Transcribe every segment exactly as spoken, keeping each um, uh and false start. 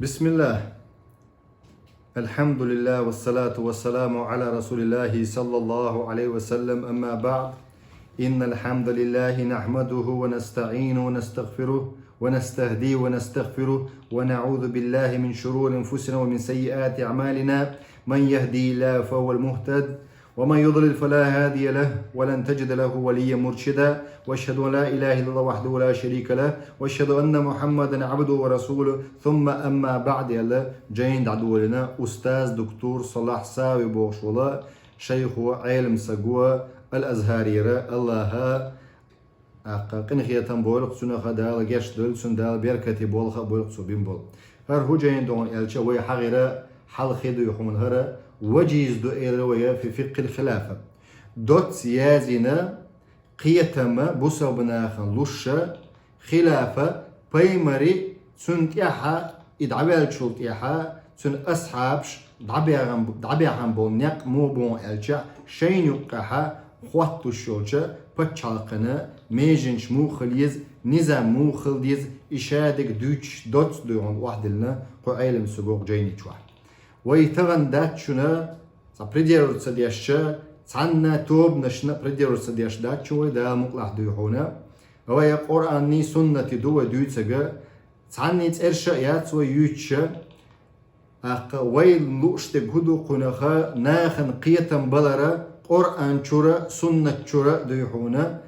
بسم الله. الحمد لله والصلاة والسلام على رسول الله صلى الله عليه وسلم. أما بعد. إن الحمد لله نحمده ونستعينه ونستغفره ونستهديه ونستغفره ونعوذ بالله من شرور أنفسنا ومن سيئات أعمالنا. من يهدي الله فهو المهتد ومن يضلل فلا هادي له ولن تجد له وليا مرشدا. وأشهد أن لا إله إلا الله وحده لا شريك له وأشهد أن محمدا عبده ورسوله. ثم أما بعد, аьлла, жайна дӀадолийна устаз, доктор Салахь Сави бохуш волу шайхо, Ӏелам саго, Ал-Азхарера, Аллахьа тӀаккха къинхетам бойла цунах, Дала гечдойла цунна, Дала беркате болх а бойла цо бина болу. ХӀара хӀун жайна ду аьлча, вай хьахийра хьалхе дуй хьуна хӀара, важиз ду элира вай фи фикъхил хилафа. Доцца яздина кхетам бусалба нахана луш, хилафа, пайхамари, цунна тӀаьхьа, и дӀаваьллачул тӀаьхьа, цуьнан асхьабаш дӀабаьхьан, дӀабаьхьан болу некъ муха бу аьлча, шайна юккъехь хоттуш йолчу пачхьалкхана меженаш муха хила еза, низам муха хила деза, и шадерг дуьйцуш доцца дуй хьуна охьадиллина кху Ӏелам саго кху жайни чохь. Вай тахана дац шуна, цхьа придерживаться деш, цхьанна тобанашна придерживаться деш дац шуна вай, Дала мукъалахь дуй хьуна. Вай Къуръанний, суннатий ду вай дуьйцург, цхьанний цӀерш а яц вай юьйцуш. ТӀаккха вайна лууш дерг хӀун ду кхунах, нахана кхетам балар Къуръан чуьра, суннат чуьра дуй хьуна.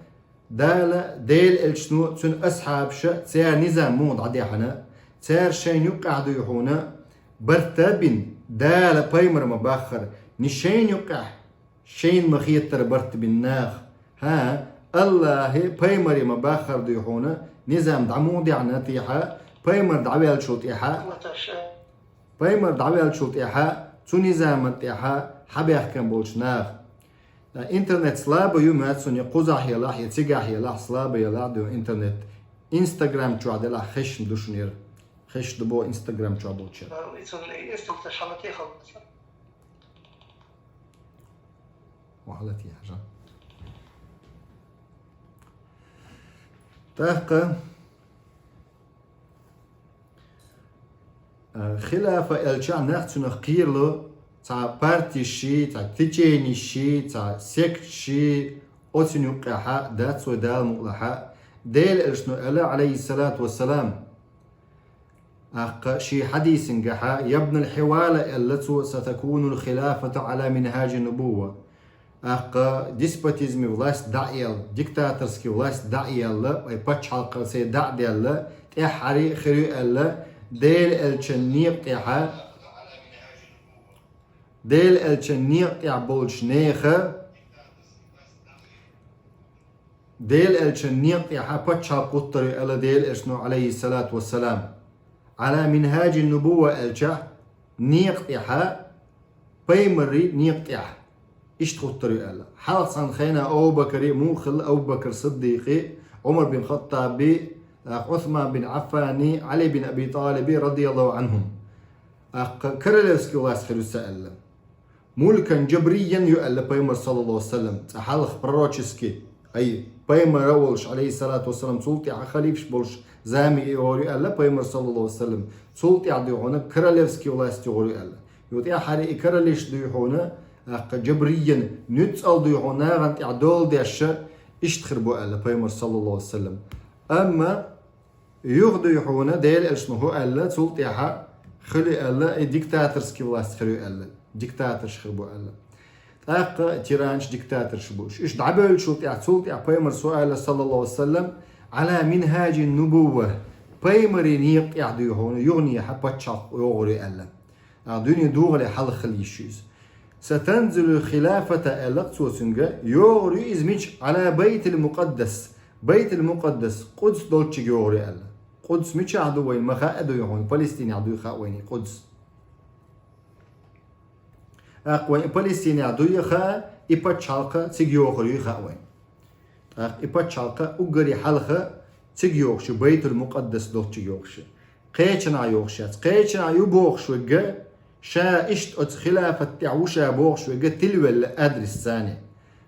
Дала, Делан элчано, цуьнан асхьабаша церан низам муха дӀадаьхьна, цара шайна юккъехь дуй хьуна барт а бина, Дала пайхамар ма-баххара, ни шайна юккъехь, шайна ма-хеттара барт бина нах. ХӀа, Аллахьи пайхамари ма-баххара дуй хьуна низам дӀа муха даьхьна тӀехьа, пайхамар дӀаваьллачул тӀаьхьа, пайхамар дӀаваьллачул тӀаьхьа, цу низаман тӀаьхьа хьабаьхкина болчу наха. Интернет слабо ю, моьтту суна, я кхузахь елахь, я цигахь елахь, слабо елахь ду интернет. Инстаграм чохь делахь хезна ду шуна яра. Хезна ду боху Инстаграм чохь болчара. Вахьалат яхьажа. ТӀаккха Э, хилафа аьлча нах цунах кхерало, цхьа партийши, цхьа теченийши, цхьа секташи, оццун юккъехьа дац вай, Дала мукъалахьа. Делан элчано аьлла, Ӏалайхиссалату вассалам, тӀаккха шен хьадисангахьа, ябнал хьивала аьлла цо, сатакунул хилафату Ӏала минхаджин нубувва. ТӀаккха деспотизме власть дӀа а елла, диктаторский власть дӀа а елла, вай пачхьалкхара церан дӀа а даьлла, тӀаьххьара а хир ю аьлла, Делан элчан некъа тӀехьа, Делан элчан некъа тӀехь болчу нехан, Делан элчан некъа тӀехьа пачхьалкх гӀуттур ю аьлла Делан элчано, Ӏалайхиссалату вассалам. Ӏала минхаджин нубувва аьлча, некъа тӀехьа, пайхамарий некъа тӀехь. Иштта гӀуттур ю аьлла. Хьалха цхьана хенахь Абу-Бакри муха хилла, Абу-Бакр Сиддикъи, Ӏумар бин Хаттаби, Ӏусман бин Ӏаффани, Ӏали бин Аби ТӀалиби, радияллаху Ӏанхум. ТӀаккха королевский власть хир ю ца аьлла. Мулкан джабриян ю аьлла пайхамар, саллаллаху Ӏалайхи ва саллам, цкъа хьалха пророчески, ай, пайхамар а волуш, Ӏалайхиссалату вассалам, цул тӀаьхьа халифаш болуш зама йогӀур ю аьлла пайхамар, саллаллаху Ӏалайхи ва саллам, цул тӀаьхьа дуй хьуна королевский власть йогӀур ю аьлла. Ю тӀаьххьара и королеш дуй хьуна, тӀаккха джабриян нуьцкъала дуй хьуна нахана тӀехь дола деш, иштта хир бу аьлла пайхамар, саллаллаху Ӏалайхи ва саллам. Амма юха дуй хьуна, Делан элчано хӀу аьлла, цул тӀаьхьа хили аьлла, и диктаторский власть хир ю аьлла, диктаторш хир бу аьлла. ТӀаккха тиранаш, диктаторш бу уьш. Уьш дӀабевллачул тӀаьхьа, цул тӀаьхьа пайхамар со аьлла, саллаллаху Ӏалайхи ва саллам, Ӏала минхаджин нубувва, пайхамарий некъа тӀехь дуй хьуна, юханехьа пачхьалкх йогӀур ю аьлла. А дуьне догӀале хьалха хила йиш ю иза. Сатанзилу хилафата аьлла цо цуьнга, йогӀур ю иза мича, Ӏала Байтил Мукъаддас. Байтил Мукъаддас, Къудс долччига йогӀур ю аьлла. Къудс мичахь ду вайна ма хаьа дуй хьуна, Палестинехь дуй хаьа вайна и Къудс. ТӀаккха вайн и Палестинехь дуй хаьа, и пачхьалкха цига йохур юй хаьа вайн. ТӀаккха и пачхьалкха уггаре хьалха цига йохуш ю, Байтул Мукъаддас долччига йохуш ю. Кхечанхьа йохуш яц. Кхечанхьа ю бохуш верг, ша иштта оцу хилафат тӀехь ву ша бохуш верг тилавелла адрес царна.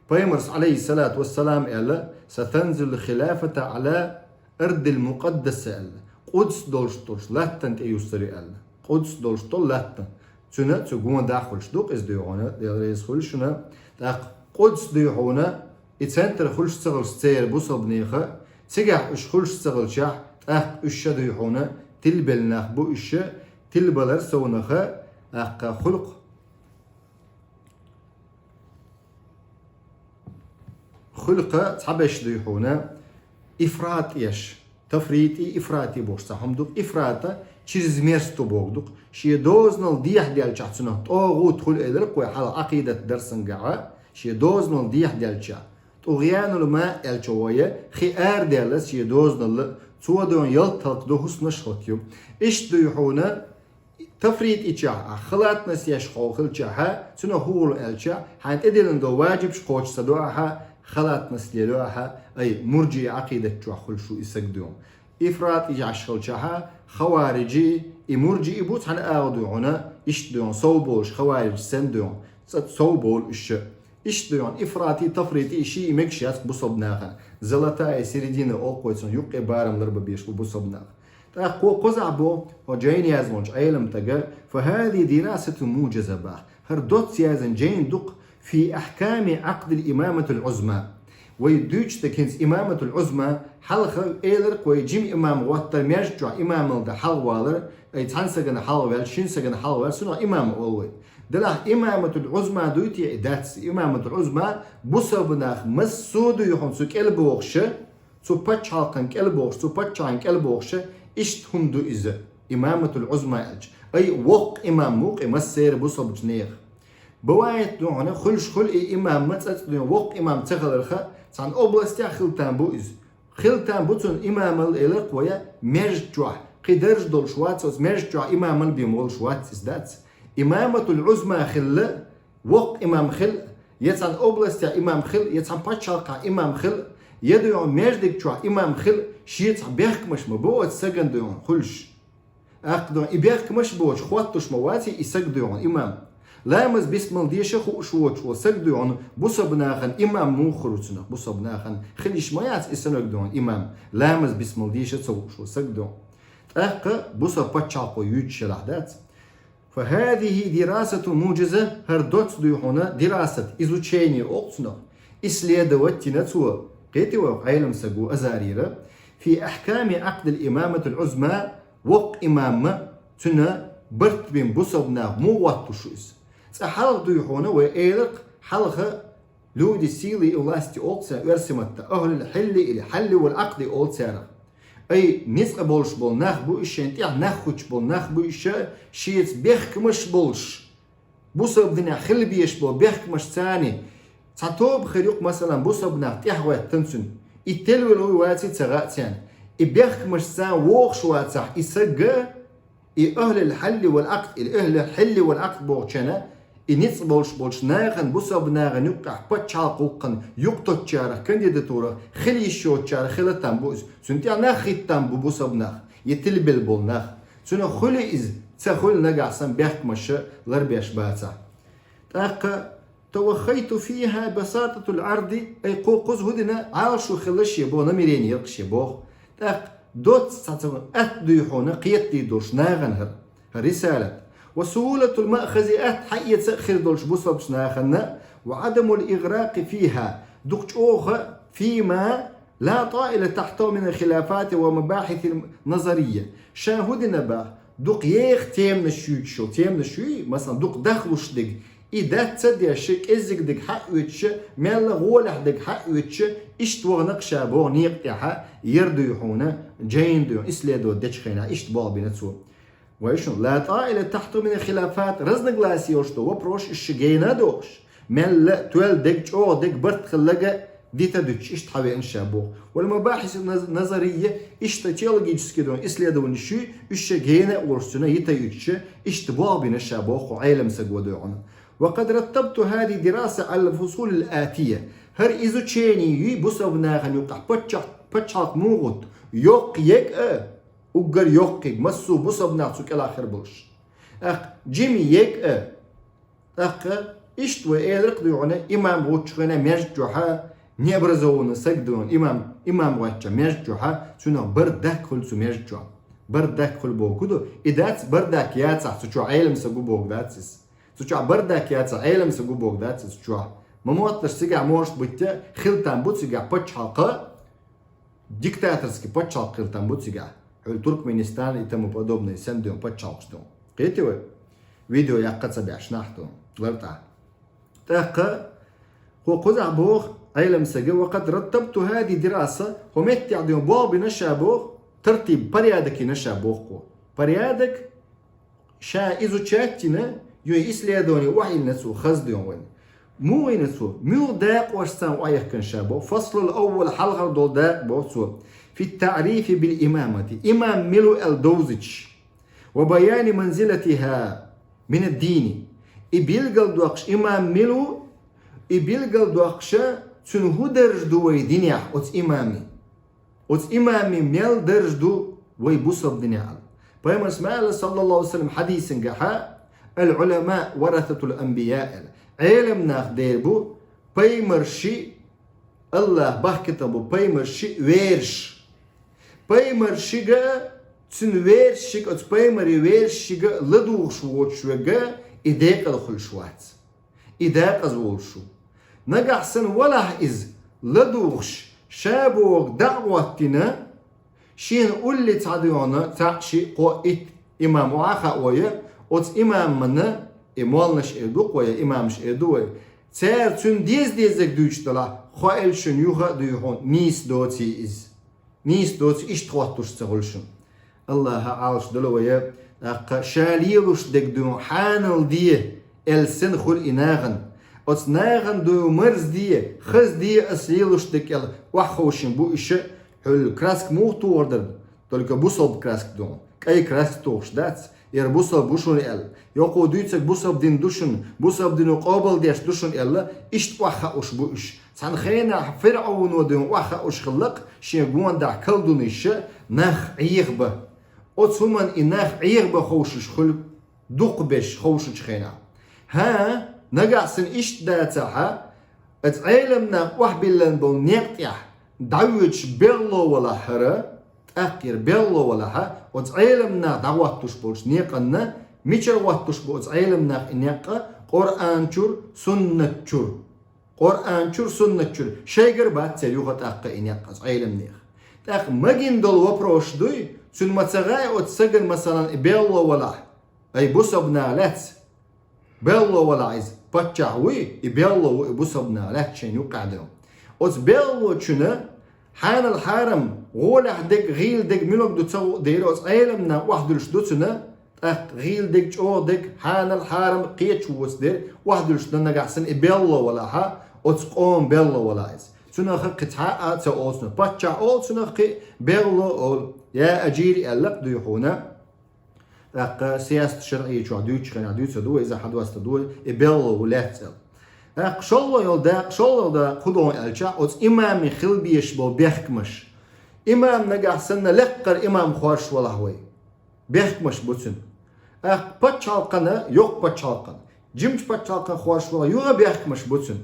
Пайхамарс, Ӏалайхиссалату вассалам, аьлла, сатанзилу хилафата Ӏала ардил мукъаддаса аьлла. Къудс долуш долуш латтана тӀе юссур ю аьлла. Къудс долуш долу латта. Цуьнан цу гондахь хуьлуш ду-кх иза дуй хьуна, Дела реза хуьлуш шуна. ТӀаккха Къудс дуй хьуна, и центр хуьлуш ца хилча церан бусалбанеха, цигахь уьш хуьлуш ца хилчахь, тӀаккха уьш ша дуй хьуна, тилбелла нах бу уьш ша, тилбалар совнаха, тӀаккха хуьлу-кх Хуьлу-кх цхьаберш дуй хьуна, ифратъеш, тафрити, ифрати бохуш цхьа хӀума ду-кх, ифрата чрезмерство боху ду-кх, шен дозанал дехьадаьллачахь цунах тӀагӀут хуьлу элира-кх вай хьалха Ӏакъидат дарсангахьа, шен дозанал дехьадаьллачахь. ТӀугъянул ма аьлча вай, хи арадаьлла шен дозанал, цо дуй хьуна ялт-хӀалт ду хӀусамаш хӀотта ю. Иштта дуй хьуна, Тафритичахь, халатность еш хьо хилчахьа, цунах хӀун хуьлу аьлча, хьайна тӀедиллина долу ваджибаш кхочуш ца до ахьа, халатность лело ахьа, ай, мурджи Ӏакъидат чохь хуьлуш ву и саг дуй хьуна. Ифратъеш хилчахьа, хавариджи, и мурджи и бу цхьана агӀо дуй хьуна, иштта дуй хьуна, сов болуш, хаваридж санна дуй хьуна, цкъа сов болу уьш. Иштта дуй хьуна, ифрати, тафрити, и ши и мегаш яц бусалба нахана. Золотая середина олу-кх вай цунах, юккъе барам ларбан безаш бу бусалба нах. ТӀаккха кхо кхузахь боху хьо жайна яздинчу Ӏеламстага, «فهذه دراسة موجزة» боху. ХӀара доцца яздина жайна ду-кх «في أحكام عقد الإمامة العظمى». Вай дуьйцуш дерг хӀинца имаматул Ӏузма, хьалха элира-кх вай жима имам хӀоттар маьждиг чохь имамалла дан хьалхавалар, ай цхьана сагана хьалхаваьлла, шина сагана хьалхаваьлла, цунах имам олу вай. Делахь имаматул Ӏузма дуй те и дац? Имаматул Ӏузма бусалба нах массо а дуй хьуна цу кӀел бохуша, цу пачхьалкхан кӀел бохуш, цу паччахьан кӀел бохуша, иштта хӀума ду иза, имаматул Ӏузма аьлча. Ай, воккха имам ву-кх и массеран бусалбачу нехан. Бывает дуй хьуна, хуьлуш хуьлу и имам ма цӀацӀа дуй хьуна, воккха имам ца хиларха, цхьана областехь хила там бу иза. Хила там бу цунна имамалла элира-кх вай, маьждиг чохь, кхин дарж долуш вац оцу маьждиг чохь имамалла бен волуш вац иза, дац? Имаматул Ӏузма хилла, воккха имам хила, я цхьана областехь имам хила, я цхьана пачхьалкхехь имам хила, я дуй хьуна маьждиг чохь имам хила, шен цхьа бехкамаш ма бу оцу сагана дуй хьуна хуьлуш. ТӀаккха дуй хьуна и бехкамаш боцуш хӀоттуш ма вац и саг дуй хьуна имам. Ламаз бисмал деша хууш воцуш волу саг дуй хьуна бусалба нахана имам муха хуьлу цунах, бусалба нахана хила йиш ма яц и санаг дуй хьуна имам, ламаз бисмал деша ца хууш волу саг дуй хьуна. ТӀаккха бусалба пачхьалкхо юьйцуш елахь, дац? «فهذه دراسة موجزة», хӀара доцца дуй хьуна дирасат, изучение олу-кх цунах, исследовать йина цо, кхетий вай, Ӏеламстаг ву Азарира, «في أحكام عقد الإمامة العظمى», воккха имаман, цуьнан барт бина бусалба нах муха хӀоттуш ву иза. Цкъа хьалха дуй хьуна вай элира-кх, хьалха люди силы и власти олу цара оьрсийн маттахь, ахьлул хьилли или хьалли вал Ӏакъди олу царах. Ай, ницкъ болуш болу нах бу уьш, шайна тӀехь нах хуьттуш болу нах бу уьш, шеца бехкамаш болуш, бусалба динехь хила безаш болу бехкамаш царна. Цхьа тоба хир ю-кх, масалан, бусалба нах тӀехьахӀоьттина цуьнан. И телвелла вуй, ваций ца хаьа царна. И бехкамаш царна вогӀуш вацахь, и саг, и ахьлул хьалли вал Ӏакъд, или ахьлул хьилли вал Ӏакъд бохучарна, и ницкъ болуш болчу нахана, бусалба нахана юккъехь пачхьалкх гӀуллакхана юкъатоттучарах, кандидатурах хила йиш йоцучарах хила там бу иза. Цуьнан тӀехь нах хӀитта там бу бусалба нах, я тилбелла болу нах. Цунах хуьлий иза, ца хуьлу нагахь санна бехкамаша ларбеш бацахь. ТӀаккха «توخيت فيها بساطة العرض», ай, кху кхуза хӀун дина, Ӏалашо хилла шен боху, намерение яра-кх шен боху. ТӀаккха доцца цхьа ца атта дуй хьуна кхетадийр долуш нахана хӀара, хӀара рисалат. «وسهولة المأخذ», атта хьаэца а хир долуш бусалбачу нахана, «وعدم الإغراق فيها», дукха чӀогӀа, «فيما لا طائل تحته من الخلافات والمباحث النظرية». Ша хӀун дина боху, дукха еха теманаш юьйцуш йолу, теманаш юй, масалан, дукха дахлуш дерг, и дац ца деш, кӀеззиг дерг хьаоьцуш, мелла гӀолехь дерг хьаоьцуш, иштта вахана-кх ша боху некъа тӀехь, яра дуй хьуна, жайна дуй хьуна, исследовать дечу хенахь, иштта болх бина цо. Вай шун, «لا طائل تحته من الخلافات», разногласие йолуш долу вопросаш уьш шен гена а дохуш, мелла а тоьлла дерг, чӀогӀа дерг, барт хилларг а дита дуьтуш, иштта хьавеана ша боху. «والمباحث النظرية», иштта теологический долу исследованеш юй, уьш шен гена а волуш цуьнан йита юьтуш, иштта болх бина ша боху кху Ӏеламстага дуй хьуна. «وقد رتبت هذه الدراسة على الفصول الآتية». ХӀара изучение юй бусалба нахана юккъехь паччахь-, пачхьалкх муха гӀутту, йоккха ерг а, уггар йоккхиг, массо а бусалба нах цу кӀелахь хир болуш. ТӀаккха жима ерг а, тӀаккха иштта вай элира-кх дуй хьуна, имам гӀуттучу хенахь маьждиг чохьа, необразованный саг дуй хьуна, имам, имам гӀоьттича маьждиг чохьа, цуьнах барт даккха хуьлу цу маьждиг чохь. Бардак хуьлу бохург ду. И дац бардак яцахь цу чохь Ӏелам саг ву бохург дац иза. Цу чохь бардак яцахь Ӏелам саг ву бохург дац иза цу чохь. Ма мотташ цигахь может быть хила там бу цигахь пачхьалкх, диктаторский пачхьалкх хила там бу цигахь. Хьуьлла Туркменистан и тому подобное санна дуьйна пачхьалкхаш ду. Кхетий вай? Видео яккха ца беш нах ду. Лар тӀа. ТӀаккха кхо кхузахь боху Ӏелам сага: «Ва къад раттабту хӀазихи дираса», хӀо меттехь дуьйна болх бина ша боху, тартиб, порядок йина ша боху кхо. Порядок ша изучать йина, юй исследование охьайиллина цо, хаза дуьйна вайн. Муха йина цо, муьлха дакъошца охьаехкина ша боху, фаслул аввал, хьалхара долу дакъа боху цо, фи таърифи бил имамати, имам мила ву аьлла довзуьйтуш, ва баяни манзилатиха мина дини. И билгал доккхуш имам мила ву, и билгал доккхуша цуьнан хӀун дарж ду вай динехь оцу имамин. Оцу имамин мел дарж ду вай бусалба динехь аьлла. Пайхамарс ма аьлла, саллаллаху алейхи ва саллям, хьадисангахьа: «Ал-Ӏуламаъ варасатул анбияъ», аьлла. Ӏелам нах дер бу пайхамарши, Аллах бахкийтина бу пайхамарши верш. Пайхамаршига, цуьнан вершшига, оцу пайхамарийн вершшига ладугӀуш воцуш верг и декъала хуьлуш вац. И декъаза волуш ву. Нагахь санна валахь иза, ладугӀуш, ша бохург дӀа а хӀоттийна, шена улле цхьа дуьйна, цхьаъ, шиъ, кхоъ, итт имам охьа а хаой, оцу имамана, и молланаш эр ду-кх вай, имамаш эр ду вай, цара цуьнан деза-дезарг дуьйцуш далахь, хоийла шуна, юха а дуй хьуна, нийса доций иза. Нийса доцу иштта хӀоттуш ца хуьлу шуна. Аллаха Ӏалаш дала вай, тӀаккха ша лелош дерг дуьйна хьанал де, аьлла санна хуьлу и нахана. Оцу нахана дуй марзде, хазде ас лелош дерг аьлла охьаховшийна бу иша, хьуьлла краска муха тухур дара, только бусалба краска дуьйна. КӀай краска тухуш дац, яра бусалба ву шуна аьлла. Йоккхо дуьйцург бусалба дин ду шуна, бусалба дино къобалдеш ду шуна аьлла, иштта охьахаош бу уьш. Цхьана хенахь ФирӀауно дуьйна охьахаош хилла-кх шен гондахь колдунаш, нах Ӏехабан. Оцу хӀуманна и нах Ӏехабан ховшуш хуьлу дукхахберш ховшучу хенахь. ХӀан, нагахь санна иштта дацахьа, оцу Ӏелам нах охьабиллина болу некъ тӀехь дӀавоьдуш белхало валахь хӀара, тӀаккха яра белхало валахьа, оцу Ӏелам нах дӀахӀоттуш болчу некъанна, мичара хӀоттуш бу оцу Ӏелам нах и некъ? Къуръан чуьра, суннат чуьра. Къуръан чуьра, суннат чуьра. Шайгара бац церан юха тӀаккха и некъ оцу Ӏеламнех. ТӀаккха магийна долу вопросаш дуй, цуьнан ма ца гӀай оцу сагана, масалан, и белхало валахь, ай бусалба нах лаьцна. Белхало валахь иза, паччахь вуй, и белхало ву и бусалба нах лаьцна шайна юккъехь дуьйна. Оцу белхалочунна хьанал-хьарам, гӀолехь дерг, гӀийла дерг муьлург ду ца хуур дера оцу Ӏелам нах охьадуьллуш ду цунна, тӀаккха гӀийла дерг, чӀогӀа дерг, хьанал-хьарам кхеташ воцу дера охьадуьллуш дан нагахь санна и белхало валахьа, оцу къоман белхало валахь иза. Цунах кхин цхьа а ца олу цунах. Паччахь олу цунах кхин, белхало олу. Я ажир аьлла-кх дуй хьуна. ТӀаккха сиясат шарӀийчохь дуьйцучу хенахь дуьйцур ду вай, иза хьадоста ду вай, и белхало ву лаьцна аьлла. ТӀаккха шолгӀа йолу дакъа, шолгӀа дакъа хӀун ду аьлча, оцу имамийн хила безаш болу бехкамаш. Имам нагахь санна лаккхара имам хоржуш валахь вай, бехкамаш бу цуьнан. ТӀаккха пачхьалкхана, йоккха пачхьалкхана, жимачу пачхьалкхана хоржуш валахь, юха бехкамаш бу цуьнан.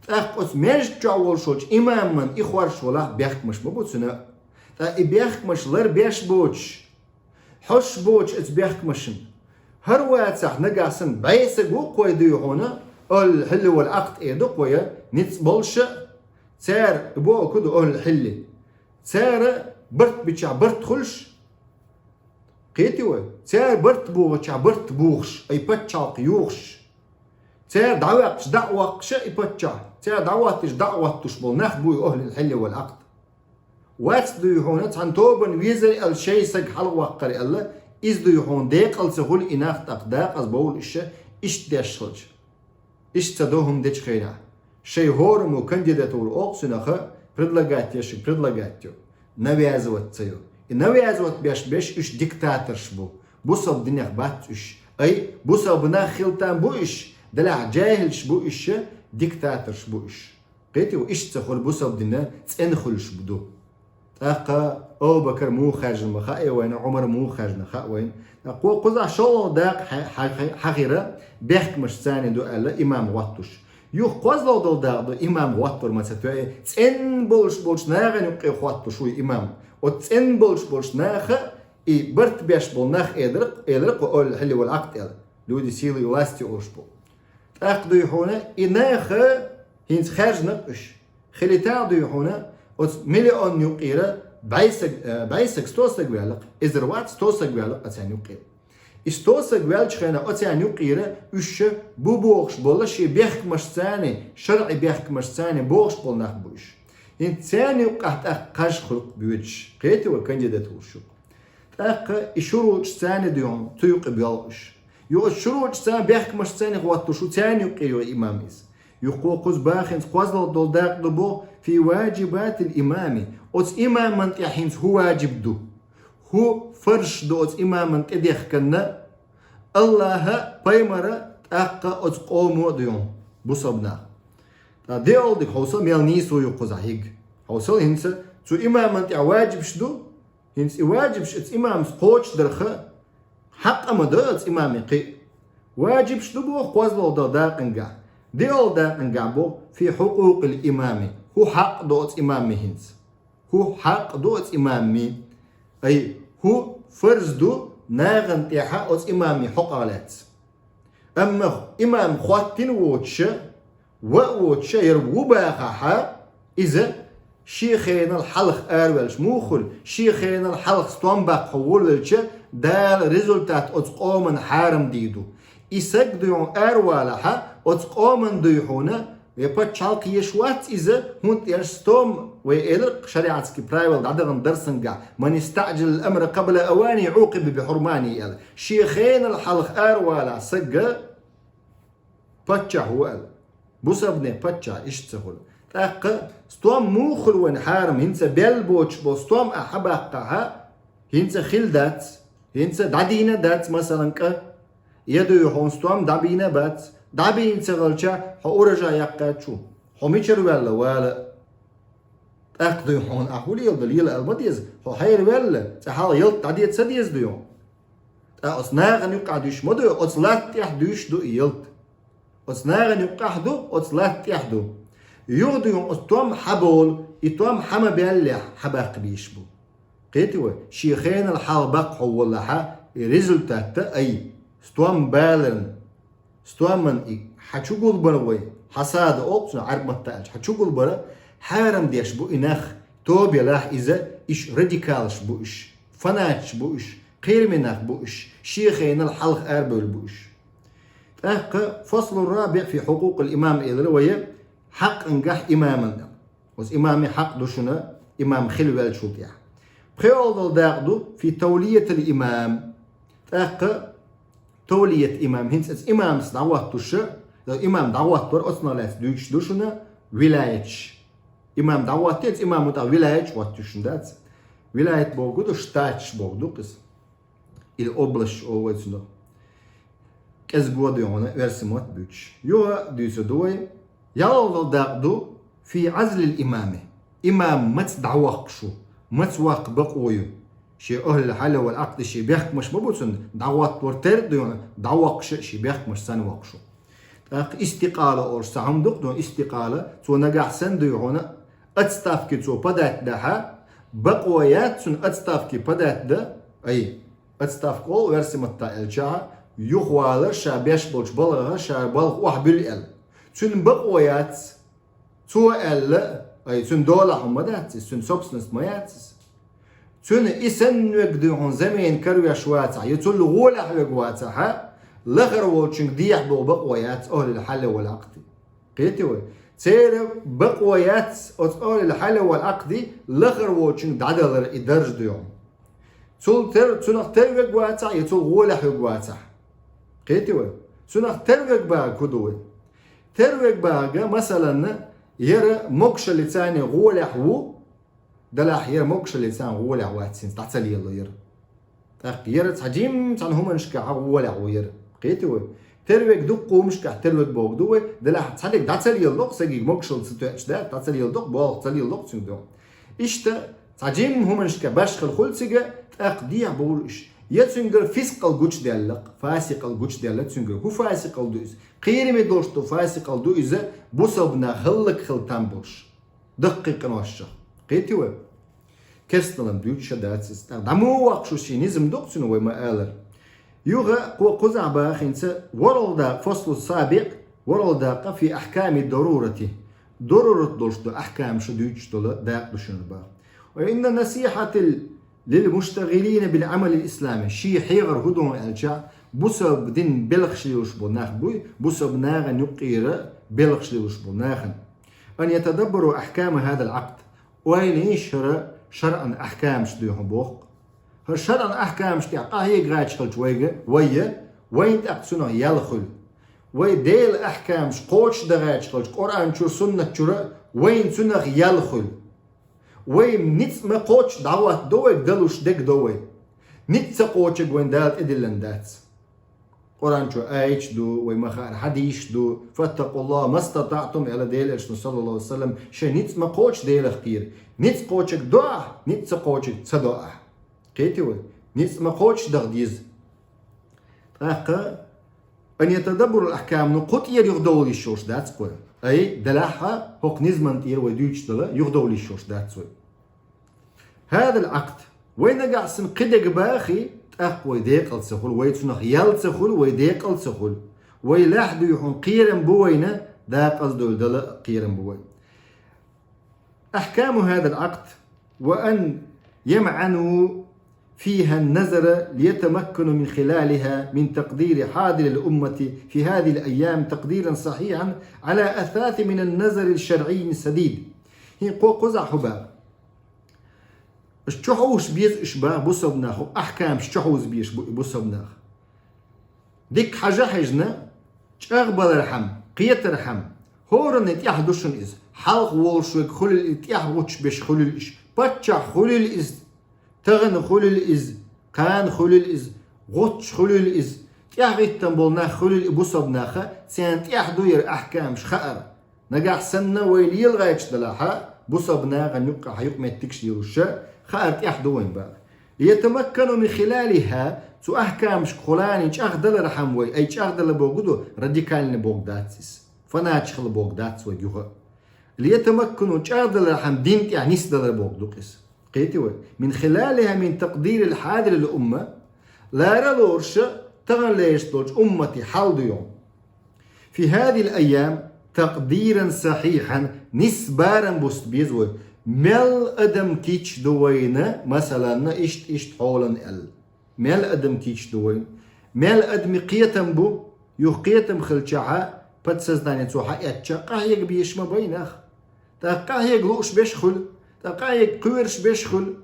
ТӀаккха оцу маьждиг чохь волуш волчу имамана и хоржуш валахь, бехкамаш ма бу цуьнан. Ткъа и бехкамаш лар беш боцуш, хьожуш боцуш оцу бехкамашна, хӀара вацахь нагахь санна бӀе саг ву-кх вай дуй хьуна, ахӀлул хьилли вал Ӏакъд эр ду-кх вай, ницкъ болуша, цара, и бохург ду ахӀлул хьилли. Цара барт бичахь барт хуьлуш, кхетий вай? Цара барт бохучохь барт бохуш, ай пачхьалкх йохуш. Цара дӀаваьккхича дӀа а воккхуша и паччахь, цара дӀахӀоттийча дӀа а хӀоттуш болу нах бу и ахӀлул хьилли вал Ӏакъд. Вац дуй хьуна, цхьана тобанна везара аьлла, шайн саг хьалаваккхара аьлла, иза дуй хьуна, декъала ца хуьлу и нах, тӀаккха декъаза бовлу иша, иштта деш хилча. Иштта ца до хӀума дечу хенахь. Шайн хӀораммо кандидатура олу цунах, предлагать еш предлагать йо, навязывать ца йо. И навязывать беш берш уьш диктаторш бу. Бусалба динех бац уьш. Ай, бусалба нах хила там бу уьш, делахь жаьхӀилш бу уьш, диктаторш бу уьш. Кхетий вай, иштта ца хуьлу бусалба дин, цӀена хуьлуш ду. ТӀаккха Абу-Бакар муха хаьржина ма хаьа вайна, Ӏумар муха хаьржина хаьа вайна. ТӀаккха кху-, кхузахь шолгӀа дакъа хьа-, хьа-, хьа-, хьахийра, бехкамаш царна ду аьлла, имам хӀоттуш. Юха кхозлагӀа долу дакъа ду, имам хӀоттор ма ца тоьа, цӀена болуш болчу нахана юккъе хӀоттуш ву имам. Оцу цӀена болуш болчу наха И барт беш болу нах элира, элира кху олу хьалли вала Ӏакъда аьлла. Люди силы и власти олуш бу. ТӀаккха дуй хьуна, и наха хӀинца хаьржина уьш. Хилита а дуй хьуна, оцу миллион юккъера бӀе саг, э, бӀе саг, сто саг ваьлла, эзар вац, сто саг ваьлла оцарна юккъера. И сто саг ваьллачу хенахь оцарна юккъера уьш ша бу бохуш болу шен бехкамашца, шарӀи бехкамашца бохуш болу нах бу уьш. ХӀинца царна юккъехь тӀаккха кхаж хуьлу боьдуш, кхетий вай, кандидатураш ю. ТӀаккха и шурутӀашца дуй хьуна, цу юккъе боьлху уьш. Юха оцу шурутӀашца, бехкамашца хӀоттош ву царна юккъе йолу имам иза. Юха кхуза бахинца кхозлагӀа долу дакъа ду боху: «Фи ваджибатил имами». Оцу имаман тӀехь хӀинца хӀун ваджиб ду? ХӀун фарзаш ду оцу имаман тӀедехкарна? АллахӀа, пайхамара, тӀаккха оцу къомо а дуй хьуна, бусалба нах. Ткъа де олу дика, хьовсал, мел нийсо ю кхузахь хӀинца. Хьовсал, хӀинца цу имаман тӀехь ваджибаш ду, хӀинца и ваджибаш оцу имамас кхочушдарх хьакъ а ма ду оцу имаме кхин а. Ваджибаш ду боху кхозлагӀа долу дакъангахь. Де олу дакъангахь боху: «Фи хьукъукъил имами». ХӀун хьакъ ду оцу имаме хӀинца? ХӀун хьакъ ду оцу имаме? Ай, хӀун фарз ду нахана тӀехь оцу имаме хьокъехь лаьцна? Амма имам хӀоттийна воцуш, ван а воцуш, яра ву бахахь, иза шен хенал хьалха араваьлча муха хуьлу, шен хенал хьалха стом баккха волавелча, Дала результат оцу къоман хьарам дийр ду. И саг дуй хьуна аравалахь, оцу къоман дуй хьуна, я пачхьалкх еш вац иза, хӀунда аьлча стом, вай элира шариатский правила дӀадахана дарсангахь: «Ман истаӀджалал амра къабла аванихӀи Ӏукъиба бихьурманихӀи», аьлла. Шен хенал хьалха аравалахь саг, паччахь ву аьлла. Бусалбанийн паччахь иштта ца хуьлу. ТӀаккха стом муха хуьлу вайн хьарам? ХӀинца белла боцуш болу стом ахь хьабаккхахь, хӀинца хилла дац, хӀинца дӀадийна дац, масалан, кӀа. Я дуй хьуна стом дӀабийна бац, дӀабийна ца хилча, хьо урожай яккхаьчча ву. Хьо мичара ваьлла вала? ТӀаккха дуй хьуна ахь хӀун леладо, лела ала ма деза, хьо хьайра ваьлла, цкъа хьалха ялта дӀаде ца деза дуй хьуна? Ткъа оцу нахана юккъехь дуьсуш ма ду, оцу латта тӀехь дуьсуш ду и ялта. Оцу нахана юккъехь ду, оцу латта тӀехь ду. Юха дуй хьуна оцу том хьаболу, и том хьа ма баьллехь, хьабаккха безаш бу. Кхетий вай, шен хенал хьалха баккха хьо воллахь, и результат а ай, стом баларна, стоман и хьан чу гулбар вай, хьасада олу цунах Ӏарбий маттахь аьлча, хьан чу гулбар, хьарам деш бу и нах, тоба елахь иза, уьш радикалаш бу уьш, фанаташ бу уьш, кхераме нах бу уьш, шен хенал хьалха арабевлла бу уьш. ТӀаккха «Фаслу рабиӀ фи хьукъукъил имам» элира вай, хьакъангахь имаман. Оцу имаме хьакъ ду шуна, имам хила ваьллачул тӀехь. ПхоьалгӀа долу дакъа ду «фи тавлиятил имам». ТӀаккха тавлият имам, хӀинца оцу имамца дӀахӀоттуш, имам дӀахӀоттор, оцунах лаьцна дуьйцуш ду шуна вилаяташ. Имам дӀахӀоттий, оцу имамо тӀаккха вилаяташ хӀоттуьйтуш дац. Вилаят бохург ду, штаташ бохург ду-кх иза. Или область олу вай цунах. КӀезиг а дуй хьуна, оьрсийн мотт буьйцуш. Юха дуьйцур ду вай. ЯлхолгӀа дакъа ду «фи Ӏазлил имами». Имам маца дӀавоккхуш ву, маца ваккха бакъо ю. Шен ахӀлул хьалли вал Ӏакъди, шен бехкамаш ма бу цуьнан, дӀахӀоттор тера а дуй хьуна, дӀавоккхуш а шен бехкамаш санна воккхуш ву. ТӀаккха истикъала олуш цхьа хӀума ду-кх, дуй хьуна, истикъала, цо нагахь санна дуй хьуна, отставке цо подать дахь, бакъо яц цуьнан отставке подать дан, ай, отставка олу оьрсийн маттахь аьлча, юхавалар ша беш болчу балхах, ша балха охьабуьллу аьлла. Цуьнан бакъо яц. Цо аьлла, ай, цуьнан долахь хӀума ма дац иза, цуьнан собственность ма яц иза. Цуьнан и санна верг дуй хьуна замена каравеш вацахь, я цул гӀолехь верг вацахь, лахара волчуьнга дехьа боху бакъо яц ахӀлул хьалли вал Ӏакъди. Кхетий вай? Церан бакъо яц оцу ахӀлул хьалли вал Ӏакъди лахара волчуьнга дӀадалар и даржа дуй хьуна. Цул тер-, цунах тера верг вацахь, я цул гӀолехь верг вацахь. Кхетий вай? Цунах тера верг бахарг хӀун ду вай? Тера верг бахарг, масалан, яра могушаллица гӀолехь ву, делахь яра могушаллица гӀолехь вац, хӀинца дӀа ца лелало яра. ТӀаккха яра цхьа жимма цхьана хӀуманашкахь гӀолехь ву яра. Кхетий вай? Тера верг дуккха хӀуманашкахь тера верг бохург ду вай, делахь цхьа дерг дӀа ца лелало-кх, сагига могушалла ца тоьуш дац, дӀа ца лелало-кх, болх ца лелало-кх цуьнга дуй хьуна. Иштта цхьа жимма хӀуманашкахь башхалла хуьлу цига, тӀаккха дехьа бовлу уьш. Я цуьнгара фискъалла гучудаьлла-кх, фасикъалла гучудаьлла цуьнгара. ХӀун фасикъалла ду иза? Кхераме долуш ду фасикъалла ду иза, бусалба нах хӀаллакьхила там болуш. Даккхий къиношчух. Кхетий вай? Керстаналам дуьйцуш дац иза. ТӀаккха дӀа муха воккхуш ву ший низам дукха цуьнан вай ма-аллара. Юха кхо кхузахь баха хӀинца ворхӀалгӀа дакъа, фаслу сабикъ, ворхӀалгӀа дакъа фи ахьками дарурати. Дарурат долуш ду ахькамаш дуьйцуш долу дакъа ду шуна баха. Ва инна насихьатал лил муштагӀилина бил Ӏамалил ислами. Шен хьехар хӀун ду аьлча, бусалба дин белхаш лелаш болу нах буй, бусалба нахана юккъера белхаш лелаш болу нахана. Ан ятадаббару ахькама хӀадал Ӏакъд. Ойла йийша хӀара шарӀан ахькамаш дуй хьуна боху. ХӀара шарӀан ахькамаш тӀехь къахьега гӀерташ хилча вайга, вайя, вайна тӀаккха цунах ял хуьлу. Вай Делан ахькамаш кхочушдан гӀерташ хилча Къуръан чуьра, суннат чуьра, вайна цунах ял хуьлу. Вай ницкъ ма кхоччу дӀахӀоттадо вайга, далуш дерг до вай. Ницкъ ца кхочург вайна Дала тӀедиллина дац. Къуръан чу аяташ ду, вай ма-хаъара хьадисаш ду, «Фаттакъуллаха мастатаътум», аьлла Делан Элчано, саллаллаху Ӏалайхи ва саллам, шайн ницкъ ма кхоччу Делах кхера. Ницкъ кхочург до ахь, ницкъ ца кхочург ца до ахь. Кхетий вай? Ницкъ ма кхоччу даха деза. ТӀаккха, ан ятадаббарул ахькам, ну, кху тӀера юхадовла йиш йолуш дац кхо. Ай, делахь а, хӀокху низаман тӀера вай дуьйцуш дала, юхадовла йиш йолуш дац вай. ХӀадал Ӏакъд. Вай нагахь санна кхидерг бахахь, тӀаккха вай декъала ца хуьлу, вай цунах ял ца хуьлу, вай декъала ца хуьлу. Вай лаьхьа дуй хьуна кхерам бу вайна, декъаза довла дала кхерам бу вай. أحكام هذا العقد، وأن يمعنوا فيها النظر ليتمكنوا من خلالها من تقدير حاضر الأمة في هذه الأيام تقديرا صحيحا على أثاث من النظر الشرعي السديد. ХӀинца кхо кхузахь хӀун баха? Уьш чохьовза беза уьш баха бусалба нах, хӀокху ахькамаш чохьовза безаш бу и бусалба нах. Дика хьажа хьаьжна, чӀагӀбалархьама, кхетархьама, хӀоранна тӀехь ду шуна иза. Хьалха волуш верг хуьлийла иза, тӀехь гӀуттуш берш хуьлийла уьш. Паччахь хуьлийла иза, тахана хуьлийла иза, кхана хуьлийла иза, гӀуттуш хуьлийла иза, тӀехь гӀиттина болу нах хуьлийла и бусалба нах, царна тӀехь ду яра ахькамаш хаар. Нагахь санна вай лела гӀерташ далахь, бусалба нахана юккъехь юкъаметтигаш лелош, хаар тӀехь ду вайн баха. ليتمكنوا من خلالها, цу ахькамашкахула чӀагӀдалархьама вай, ай чӀагӀдала бохург ду, радикальный бохург дац иза. Фанаташ хила бохург дац вай юха. ليتمكنوا, чӀагӀдалархьама дин тӀехь нисдалар бохург ду-кх иза. Кхетий вай? من خلالها من تقدير الحاضر الأمة, лара лоруш тахана лераш долчу умматан хьал ду йо. في هذه الأيام تقديرا صحيحا, нисса барам буста беза вай. Мел адам кийча ду вайна, масалан, иштта-иштта хьолан аьлла. Мел адам кийча ду вайна. Мел адамийн кхетам бу, юха кхетам хилчахьа, подсознание цо хьаэцча, къахьега безаш ма бай нах. ТӀаккха къахьега лууш берш хуьлу, тӀаккха къахьега кхоьруш берш хуьлу.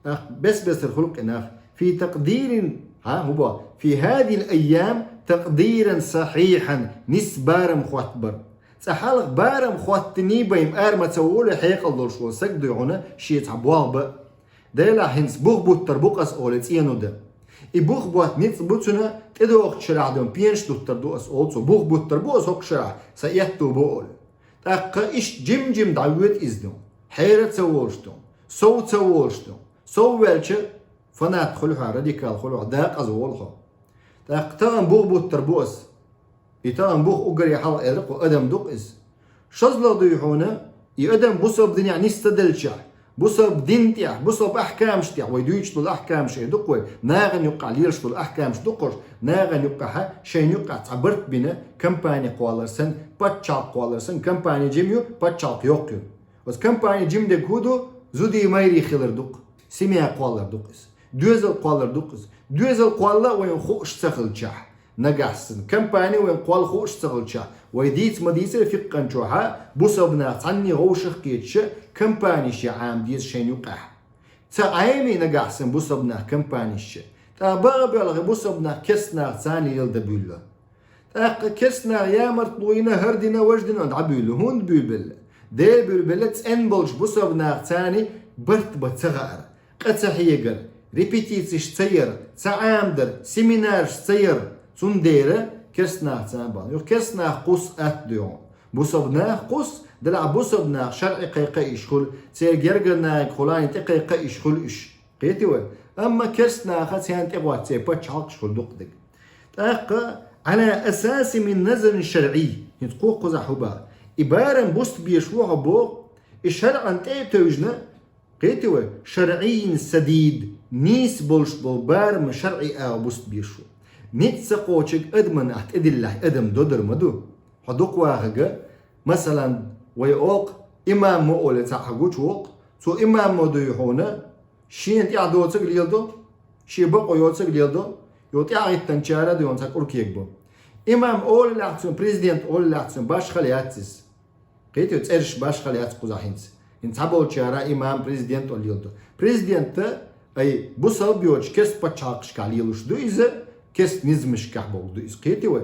ТӀаккха бес-бесара хуьлу-кх и нах. في تقدير, хӀа, хӀун боху? في هذه الأيام تقديرا صحيحا, нисса барам хоттабар. Цкъа хьалха барам хоттаний бай-м ара ма ца волу хьекъал долуш волу саг дуй хьуна шен цхьа болх бан. Делахь хӀинца бух буттар бу-кх ас олий цӀено дан. И бух ботта ницкъ бу цуьнан, тӀедогӀучу шарахь дуй-м пенаш дуттар ду ас олу цо. Бух буттар бу ас хӀокху шарахь, сан аьтту бу олий. ТӀаккха иштта жим-жим дӀавоьду иза дуй-м. Хьера ца волуш дуй-м, сов ца волуш дуй-м. Сов ваьлча, фанат хуьлу хьо, радикал хуьлу хьо, декъаза волу хьо. ТӀаккха тахана бух буттар бу ас. И тахана бух уггаре хьалха элира кху адам ду-кх иза. ШозлагӀа дуй хьуна, и адам бусалба динехь нисса ца делчахь, бусалба дин тӀехь, бусалба ахькамаш тӀехь, вай дуьйцуш долу ахькамаш эр ду-кх вай, нахана юккъехь лелаш долу ахькамаш ду-кх уьш, нахана юккъехь, шайна юккъехь цхьа барт бина, компани кхоллар санна, пачхьалкх кхоллар санна, компани жима ю, пачхьалкх йоккха ю. Оцу компани жима дерг хӀун ду, зудий-майрий хилар ду-кх, семья кхоллар ду-кх иза. Доьзал кхоллар ду-кх иза. Доьзал кхолла а вайна хууш ца хилчахь, нагахь санна, компани вайна кхолла хууш ца хилчахь, вай дийца ма дийцара фикъан чохь а, бусалба нах цхьанний вовшах а кхеташ, компанеш ян Ӏама деза шайна юккъехь. Ца Ӏемий нагахь санна бусалба нах компанеш ян. ТӀаккха бакъ а боьлхий бусалба нах керста нахаца лела дан буьйлу. ТӀаккха керста наха ямартло йина, хӀара дина, важа дина дӀабуьйлу. ХӀунда буьйлабелла? Дела буьйлабелла цӀена болчу бусалба нахаца барт бан ца хаар, къа ца хьегар, репетицеш ца яр, ца Ӏамадар, семинарш ца яр. Цундела керста нахаца бан. Юха керста нах кхуссу атта дуй хьуна. Бусалба нах кхуссу, делахь бусалба нах шарӀе кхайкха а йиш хуьлу, церан гергара нахе хуьлу, тӀе кхайкха а йиш хуьлу уьш. Кхетий вай? Амма керста наха царна тӀе гӀотту церан пачхьалкхаш хуьлу дуккха дерг. ТӀаккха, على أساس من نظر شرعي, хӀинца кхо кхузахь хӀун баха? И барам буста безаш ву хьо боху, и шарӀан тӀе а тевжина, Кхетий вай? شرعي سديد, нийса болуш болу барам шарӀи агӀо бустабеш ву. Ницкъ ца кхочург адаман ахь тӀедиллахь адам додар ма ду. Хьо дукха вахарг, масалан, вай олу, имам ма олий цхьаъ хьо гучуволу, цо имам ма дуй хьуна, шена тӀаьхьа доцург леладо, шен бакъо йоцург леладо, йо тӀаьхьахӀиттинчара а дуй хьуна цхьа кӀур кегабо. Имам олий лахь цунна, президент олий лахь цунна, башхалла яц иза. Кхетий вай, цӀераш башхалла яц кхузахь хӀинца. ХӀинца цхьаболчара имам, президент олий леладо. Президент, ай, бусалба йоцуш кест пачхьалкхашкахь лелош ду иза, кест низамашкахь бохург ду иза. Кхетий вай?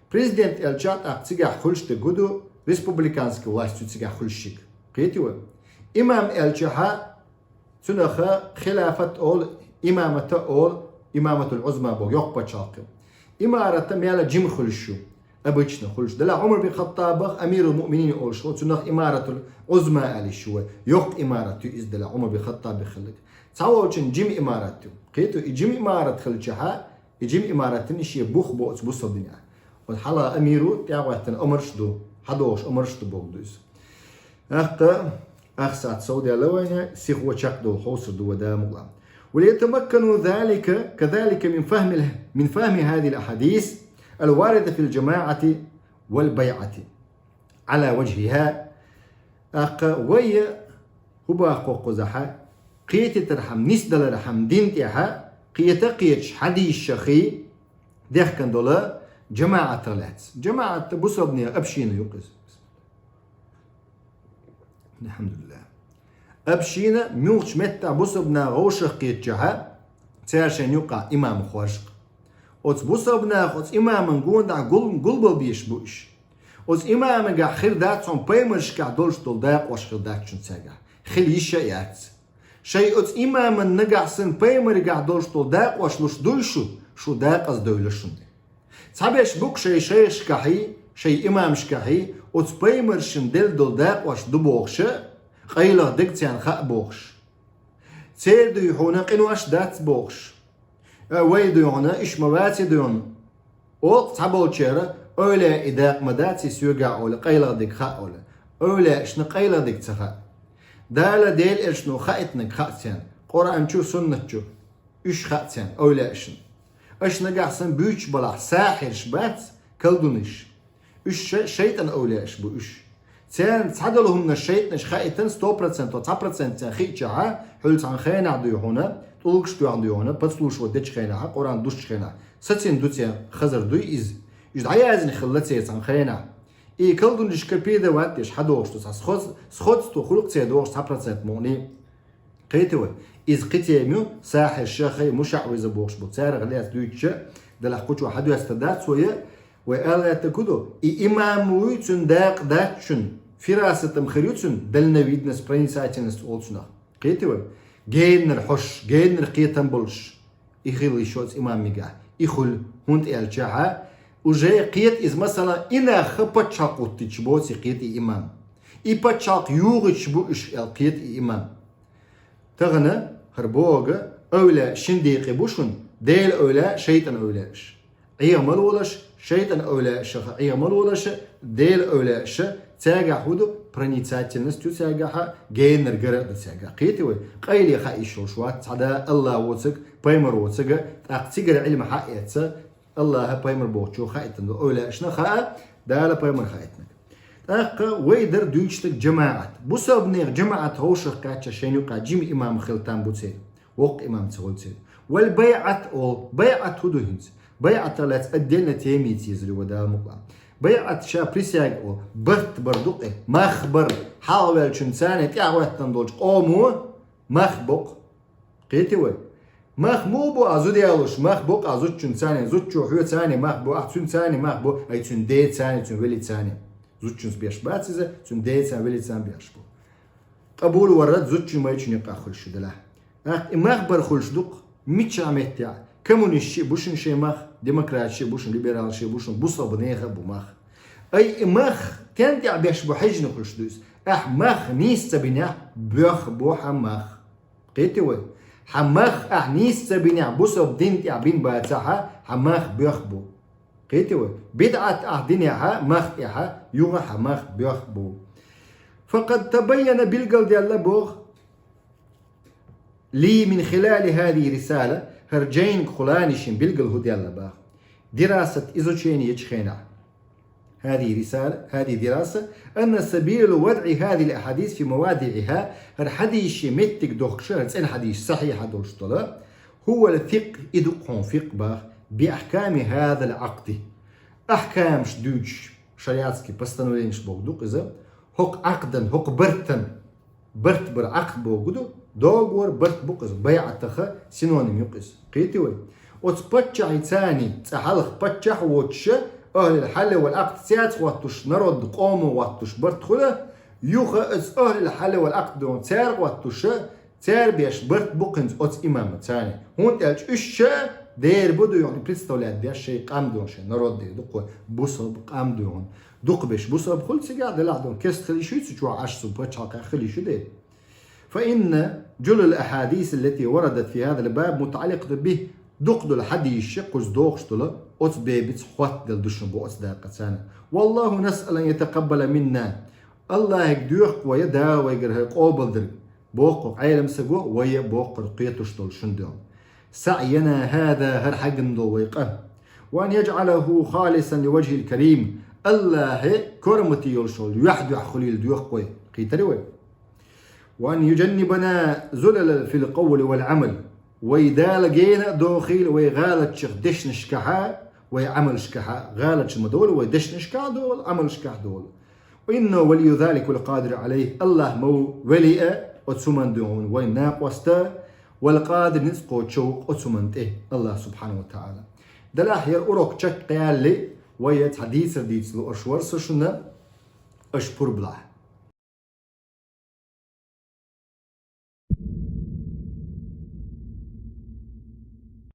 Президент аьлча тӀаккха цигахь хуьлуш дерг хӀун ду, республиканский власть ю цигахь хуьлуш ерг. Кхетий вай? Имам аьлча хьа, цунах хилафат олу, имамат олу, имаматул Ӏузма боху, йоккха пачхьалкх. Имарат мел а жима хуьлуш ю, обычно хуьлуш. Делахь Ӏумар бин Хаттабах амирул муъминин олуш ву, цунах имаратул Ӏузма аьлла йиш ю вай. Йоккха имарат ю иза делахь Ӏумар бин Хаттабах хилларг. Цхьаволчун жима имарат ю. Кхетий вай, и жима имарат хилча хьа, и жима имаратан шен бух бу оцу бусалба динехь. Оцу хьалха амир ву, тӀаьхьахӀиттина омарш ду, хьадогӀуш омарш ду бохург ду иза. ТӀаккха ах сахьт сов даьлла вайна, сихо чекхдолу хьовсур ду вай, Дала мукъ лахь. وليتمكنوا ذلك كذلك من فهم ال- من فهم هذه الأحاديث الواردة في الجماعة والبيعة على وجهها. ТӀаккха вай хӀун боху кхузахь, кхетийтархьама, нисдалархьама дин тӀехь, кхета а кхеташ хьадисашха дехкина долу жамаӀатах лаьцна. ЖамаӀат бусалбанийн община ю-кх иза. Алхьамдулиллах. Община муьлххачу меттехь бусалба нах вовшах кхетчахьа, цара шайна юккъехь имам хоржу-кх. Оцу бусалба наха оцу имаман гонаха гул-, гулбалбеш бу уьш. Оцу имамигахь хир дац хьуна пайхамаршкахь долуш долу дакъош хир дац шуна цаьргахь. Хила йиш а яц. Шай оцу имаман нагахь санна пайхамаригахь долуш долу дакъош луш дуй шу, шу дакъаза девлла шуна. Цхьаберш бу-кх шай шайхашкахьий, шай имамашкахьий, оцу пайхамаршна делла долу дакъош ду бохуша, къайлаха дерг царна хаьа бохуш. Церан дуй хьуна къинош дац бохуш. Э, вай дуй хьуна, иш ма ваций дуй хьуна. Олу-кх цхьаболчара, эвлаяийн дакъа ма даций соьгахь олий, къайлаха дерг хаьа олий. Эвлаяашна къайлаха дерг ца хаьа. Дала Делан элчано хаийтинарг хаьа царна, Къуръан чу, суннат чу. Уьш хаьа царна, эвлаяашна. Аша нагахь санна буьйцуш балахь, сахьирш бац, колдунаш. Уьш ша-, шайтӀан эвлаяаш бу уьш. Царна цхьадолу хӀуманаш шайтӀанаша хаийтина сто процентов, цхьа процент царна хиъчахьа, хьуьлла цхьана хенахь дуй хьуна, тӀулгаш тоьхна дуй хьуна, подслушивать дечу хенахьа, Къуръан душчу хенахь, сацина ду церан хазар дуй иза. Уьш дӀаяздина хилла церан цхьана хенахь. И колдунаш копировать деш хьадогӀуш ду цхьа сход-, сходство хуьлу-кх церан догӀуш цхьа процент мукъане. Кхетий вай? Иза кхин тема ю, сахьирша хай, мушаъвиза бохуш бу. Царах лаьцна дуьйцуча, делахь кхучо хьадоьстур дац вай, вай ала гӀертарг хӀун ду? И имам вуй, цуьнан дакъа дац шуна. Фирасатам хир ю цуьнан, дальновидность, проницательность олу цунах. Кхетий вай? Генара хьош, генара кхетам болуш. И хила йиш ю оцу имамигахь. И хуьлу, хӀунда аьлча хьа, уже кхета иза, масала, и нах пачхьалкх хӀуттуьйтуш боций кхета и имам. И пачхьалкх юхуьйтуш бу уьш аьлла кхета и имам. Тахана хӀара бохург, эвлаяаш шина декъе бу шуна, Делан эвлаяаш, шайтӀан эвлаяаш. Ӏеха ма лолаш, шайтӀан эвлаяашах Ӏеха ма лолаш, Делан эвлаяаш, цаьргахь хӀун ду, проницательность ю цаьргахьа, генара гара а ду цаьргахь. Кхетий вай? Къайле хаийта йиш йолуш вац цхьа да, АллахӀ воцург, пайхамар воцург, тӀаккха цигара Ӏилма хьаэца, АллахӀа, пайхамар бохучо хаийтина ду, эвлаяашна хаьа, Дала, пайхамар хаийтинарг. ТӀаккха вай дара дуьйцуш дерг жамаӀат. Бусалбанех жамаӀат вовшах кхаьчча шайна юккъехь жима имам хила там бу церан. Воккха имам ца хуьлу церан. Вал байӀат олу. БайӀат хӀун ду хӀинца? БайӀатах лаьцна отдельно тема йийца езар ю вай, Дала мукъ лахь. БайӀат ша присяга олу. Барт бар ду-кх и. Мах бар. Хьалхаваьллачун царна тӀаьхьахӀоьттина долчу къомо мах бо-кх. Кхетий вай? Мах муха бу ахь зуда ялош, мах бо-кх ахь зудчун царна, зудчо хьоьца царна мах бо, ахь цуьнца царна мах бо, ай цуьнан деца царна, цуьнан велица царна. Зудчуьнца беш бац иза, цуьнан деца царна, велица царна беш бу. Къабул вар рад зудчун майчун юккъехь хуьлуш ю делахь. ТӀаккха и мах бар хуьлуш ду-кх, миччахь меттехь, коммунисташ а бу шуна шайн мах, демократаш а бу шуна, либералаш а бу шуна, бусалба нехан а бу мах. Ай и мах, тен тӀехь беш бу хьежна хуьлуш ду иза. Ахь мах нийса ца бинехь, боьха бу хьан мах. Кхетий вай? Хьан мах ахь нийса ца бинехь, бусалба дин тӀехь бина бацахьа, хьан мах боьха бу. Кхетий вай? БидӀат ахь динехьа, мах тӀехьа, юха хьан мах боьха бу. فقد تبين, билгалдаьлла боху, لي من خلال هذه الرسالة, хӀара жайнагахула шийна билгал хӀу даьлла бах. دراسة, изучение ечу хенахь. هذه رسالة, هذه دراسة, أن سبيل وضع هذه الأحاديث في مواضعها, хӀара хьадисаш меттиг дохкуш, хӀара цӀена хьадисаш сахьихьа долуш долу, هو الفقه, и ду-кх хьуна фикъ бах, بأحكام هذا العقد. Ахькамаш дуьйцуш, шариатский постановлениеш бохург ду-кх иза, хӀокху Ӏакъдан, хӀокху бартан, барт бар Ӏакъд бохург ду, договор, барт бу-кх иза, байӀатах синоним ю-кх иза. Кхетий вай? Оцу паччахьашца, цкъа хьалха паччахь а воцуш, ахьлул хьалли вал Ӏакъд, цаьрца хӀоттуш, народ, къомо хӀоттуш барт хуьлу, юха оцу ахьлул хьалли вал Ӏакъд ду хьуна цара хӀоттуш, цара беш барт бу-кх хӀинца оцу имамаца. ХӀунда аьлча уьш ша дера бу ду хьуна представлять деш шайн къам ду хьуна, шайн народ дера ду-кх, бусалба къам ду хьуна. Дукхахберш бусалба хуьлу цигахь, делахь ду хьуна, кеста хила йиш ю цу чохь, Ӏаш цу пачхьалкхехь хила йиш ю дера. فإن جل الأحاديث التي وردت في هذا الباب متعلقة به, дукха долу хьадисаш кхуза дохуш долу, оцу бебица хӀоттаделла ду шуна бу оцу дакъаца. والله نسأل أن يتقبل منا. АллахӀе доьху-кх вай, Дала вайгара хӀара къобалдерг, боху-кх Ӏелам саго, вай а боху-кх хӀара кхетош долу шуна ду хьуна. سعينا هذا, хӀара хьаьгна долу вай къа. وأن يجعله خالصا لوجهه الكريم. АллахӀе корамате йолуш йолу юьхь-дуьхь хуьлийла доьху-кх вай. Кхийтарий вай? وأن يجنبنا زللا في القول والعمل. Вай Дала гена а дохийла вай гӀалатчех дешнашкахьа, вай Ӏамалшкахьа. ГӀалаташ ма долу вай дешнашкахь долу, Ӏамалшкахь долу. إنه ولي ذلك والقادر عليه. АллахӀ ма ву вели а оцу хӀуманна ду хьуна вайн накъост а, вал-къадир, ницкъ кхочуш а ву-кх оцу хӀуманна тӀе АллахӀ субхьанаху ва таӀала. Делахь хӀара урок чекхъяьлла, вай цхьа дийцар дийцалуш вара со шуна, аша пурба лахь.